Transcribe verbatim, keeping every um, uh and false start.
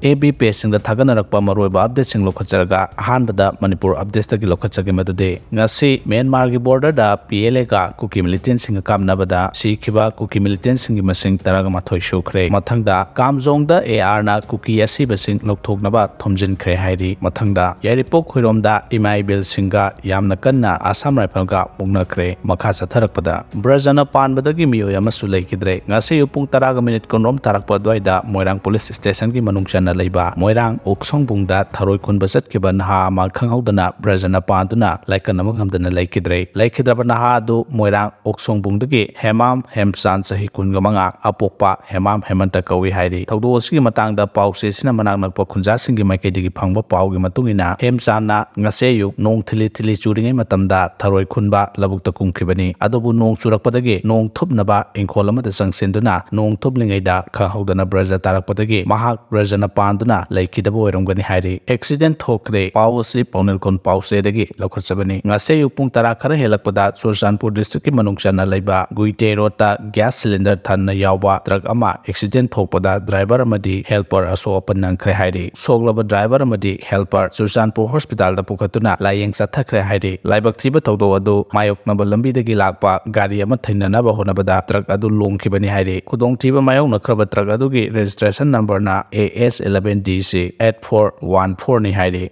F B ꯄꯦꯖꯁꯤꯡꯗ ꯊꯥꯒꯠꯅꯔꯛꯄ ꯃꯔꯨꯑꯣꯏꯕ ꯑꯞꯗꯦꯠꯁꯤꯡ ꯂꯧꯈꯠꯆꯔꯒ ꯑꯍꯥꯟꯕꯗ ꯃꯅꯤꯄꯨꯔ ꯑꯞꯗꯦꯠꯁꯇꯒꯤ ꯂꯧꯈꯠꯆꯒꯦ꯫ ꯃꯗꯨꯗꯤ ꯉꯁꯤ ꯃ꯭ꯌꯥꯟꯃꯥꯔꯒꯤ ꯕꯣꯔꯗꯔꯗ ꯄꯤ ꯑꯦꯜ ꯑꯦꯒ ꯀꯨꯀꯤ ꯃꯤꯂꯤꯇꯦꯟꯁꯤꯡꯒ ꯀꯥꯞꯅꯕꯗ ꯁꯤꯈꯤꯕ ꯀꯨꯀꯤ ꯃꯤꯂꯤꯇꯦꯟꯁꯤꯡꯒꯤ ꯃꯁꯤꯡ ꯇꯔꯥꯃꯥꯊꯣꯏ ꯁꯨꯈ꯭ꯔꯦ꯫ ꯃꯊꯪꯗ ꯀꯥꯝꯖꯣꯡꯗ ꯑꯦ ꯑꯥꯔꯅ ꯀꯨꯀꯤ ꯑꯁꯤꯕꯁꯤꯡ ꯂꯧꯊꯣꯛꯅꯕ ꯊꯣꯝꯖꯤꯟꯈ꯭ꯔꯦ ꯍꯥꯏꯔꯤ꯫ ꯃꯊꯪꯗ ꯌꯥꯏꯔꯤꯄꯣꯛ ꯈꯣꯏꯔꯣꯝꯗ ꯏꯃꯥ ꯏꯕꯦꯜꯁꯤꯡꯒ ꯌꯥꯝꯅ ꯀꯟꯅ ꯑꯁꯥꯝ ꯔꯥꯏꯐꯜꯒ ꯃꯨꯛꯅꯈ꯭ꯔꯦ꯫ ꯃꯈꯥ ꯆꯠꯊꯔꯛꯄꯗ ꯕ꯭ꯔꯖꯅ ꯄꯥꯟꯕꯗꯒꯤ ꯃꯤꯑꯣꯏ ꯑꯃꯁꯨ ꯂꯩꯈꯤꯗ꯭ꯔꯦ꯫ ꯉꯁꯤ ꯑꯌꯨꯛ ꯄꯨꯡ ꯇꯔꯥꯒ ꯃꯤꯅꯤꯠ ꯀꯨꯟꯔꯣꯝ ꯇꯥꯔꯛꯄ ꯑꯗꯨꯋꯥꯏꯗ ꯃꯣꯏꯔꯥꯡ ꯄꯨꯂꯤꯁ ꯁ꯭ꯇꯦꯁꯟꯒꯤ ꯃꯅꯨꯡ ꯆꯟꯅ ꯂꯩꯕ ꯃꯣꯏꯔꯥꯡ ꯑꯣꯛꯁꯣꯡꯕꯨꯡꯗ ꯊꯔꯣꯏ ꯈꯨꯟꯕ ꯆꯠꯈꯤꯕ ꯅꯍꯥ ꯑꯃ ꯈꯪꯍꯧꯗꯅ ꯕ꯭ꯔꯖꯅ ꯄꯥꯟꯗꯨꯅ ꯂꯥꯏꯀꯠꯅꯕ ꯉꯝꯗꯅ ꯂꯩꯈꯤꯗ꯭ꯔꯦ꯫ ꯂꯩꯈꯤꯗ꯭ꯔꯕ ꯅꯍꯥ ꯑꯗꯨ ꯃꯣꯏꯔꯥꯡ ꯑꯣꯛꯁꯣꯡꯕꯨꯡꯗꯒꯤ ꯍꯦꯃꯥꯝ ꯍꯦꯝꯆꯥꯟ, ꯆꯍꯤ ꯀꯨꯟꯒ ꯃꯉꯥ, ꯑꯄꯣꯛꯄ ꯍꯦꯃꯥꯝ ꯍꯦꯃꯟꯇ ꯀꯧꯏ ꯍꯥꯏꯔꯤ꯫ ꯊꯧꯗꯣꯛ ꯑꯁꯤꯒꯤ ꯃꯇꯥꯡꯗ ꯄꯥꯎ ꯆꯦꯁꯤꯅ ꯃꯅꯥꯛ ꯅꯛꯄ ꯈꯨꯟꯖꯥꯁꯤꯡꯒꯤ ꯃꯥꯏꯀꯩꯗꯒꯤ ꯐꯪꯕ ꯄꯥꯎꯒꯤ ꯃꯇꯨꯡ ꯏꯟꯅ, ꯍꯦꯝꯆꯥꯟꯅ ꯉꯁꯤ ꯑꯌꯨꯛ ꯅꯣꯡ ꯊꯤꯂꯤ ꯊꯤꯂꯤ ꯆꯨꯔꯤꯉꯩ ꯃꯇꯝꯗ ꯊꯔꯣꯏ ꯈꯨꯟꯕ ꯂꯧꯕꯨꯛꯇ ꯀꯨꯝꯈꯤꯕꯅꯤ꯫ ꯑꯗꯨꯕꯨ ꯅꯣꯡ ꯆꯨꯔꯛꯄꯗꯒꯤ ꯅꯣꯡ ꯊꯨꯞꯅꯕ ꯏꯪꯈꯣꯜ ꯑꯃꯗ ꯆꯪꯁꯤꯟꯗꯨꯅ ꯅꯣꯡ ꯊꯨꯞꯂꯤꯉꯩꯗ ꯈꯪꯍꯧꯗꯅ ꯕ꯭ꯔꯖ ꯇꯥꯔꯛꯄꯗꯒꯤ ꯃꯍꯥꯛ ꯕ꯭ꯔꯖꯅ ꯄꯥꯟꯗꯨꯅ ꯂꯩꯈꯤꯗꯕ ꯑꯣꯏꯔꯝꯒꯅꯤ ꯍꯥꯏꯔꯤ꯫ ꯑꯦꯛꯁꯤꯗꯦꯟ ꯊꯣꯛꯈ꯭ꯔꯦ꯫ ꯄꯥꯎ ꯑꯁꯤ ꯄꯥꯎꯅꯦꯜ ꯈꯨꯟ ꯄꯥꯎꯆꯦꯗꯒꯤ ꯂꯧꯈꯠꯆꯕꯅꯤ꯫ ꯉꯁꯤ ꯑꯌꯨꯛ ꯄꯨꯡ ꯇꯔꯥ ꯈꯔ ꯍꯦꯜꯂꯛꯄꯗ ꯆꯨꯔꯆꯥꯟꯄꯨꯔ ꯗꯤꯁꯇ꯭ꯔꯤꯛꯀꯤ ꯃꯅꯨꯡ ꯆꯟꯅ ꯂꯩꯕ ꯒꯨꯏꯇꯦ ꯔꯣꯗꯇ ꯒ꯭ꯌꯥꯁ ꯁꯤꯂꯤꯟꯗꯔ ꯊꯟꯅ ꯌꯥꯎꯕ ꯇ꯭ꯔꯛ ꯑꯃ ꯑꯦꯛꯁꯤꯗꯦꯟ ꯊꯣꯛꯄꯗ ꯗ꯭ꯔꯥꯏꯚꯔ ꯑꯃꯗꯤ ꯍꯦꯜꯄꯔ ꯑꯁꯣꯛ ꯑꯄꯟ ꯅꯪꯈ꯭ꯔꯦ ꯍꯥꯏꯔꯤ꯫ ꯁꯣꯛꯂꯕ ꯗ꯭ꯔꯥꯏꯚꯔ ꯑꯃꯗꯤ ꯍꯦꯜꯄꯔ ꯆꯨꯔꯆꯥꯟꯄꯨꯔ ꯍꯣꯁꯄꯤꯇꯥꯜꯗ ꯄꯨꯈꯠꯇꯨꯅ ꯂꯥꯌꯦꯡ ꯆꯠꯊꯈ꯭ꯔꯦ ꯍꯥꯏꯔꯤ꯫ ꯂꯥꯏꯕꯛ ꯊꯤꯕ ꯊꯧꯗꯣꯛ ꯑꯗꯨ ꯃꯥꯌꯣꯛꯅꯕ ꯂꯝꯕꯤꯗꯒꯤ ꯂꯥꯛꯄ ꯒꯥꯔꯤ ꯑꯃ ꯊꯦꯡꯅꯅꯕ ꯍꯣꯠꯅꯕꯗ ꯇ꯭ꯔꯛ ꯑꯗꯨ ꯂꯣꯡꯈꯤꯕꯅꯤ ꯍꯥꯏꯔꯤ꯫ ꯈꯨꯗꯣꯡꯊꯤꯕ ꯃꯥꯌꯣꯛꯅꯈ꯭ꯔꯕ ꯇ꯭ꯔꯛ ꯑꯗꯨꯒꯤ ꯔꯦꯖꯤꯁꯇ꯭ꯔꯦꯁꯟ ꯅꯝꯕꯔꯅ A S eleven D C eight four one four ꯅꯤ ꯍꯥꯏꯔꯤ꯫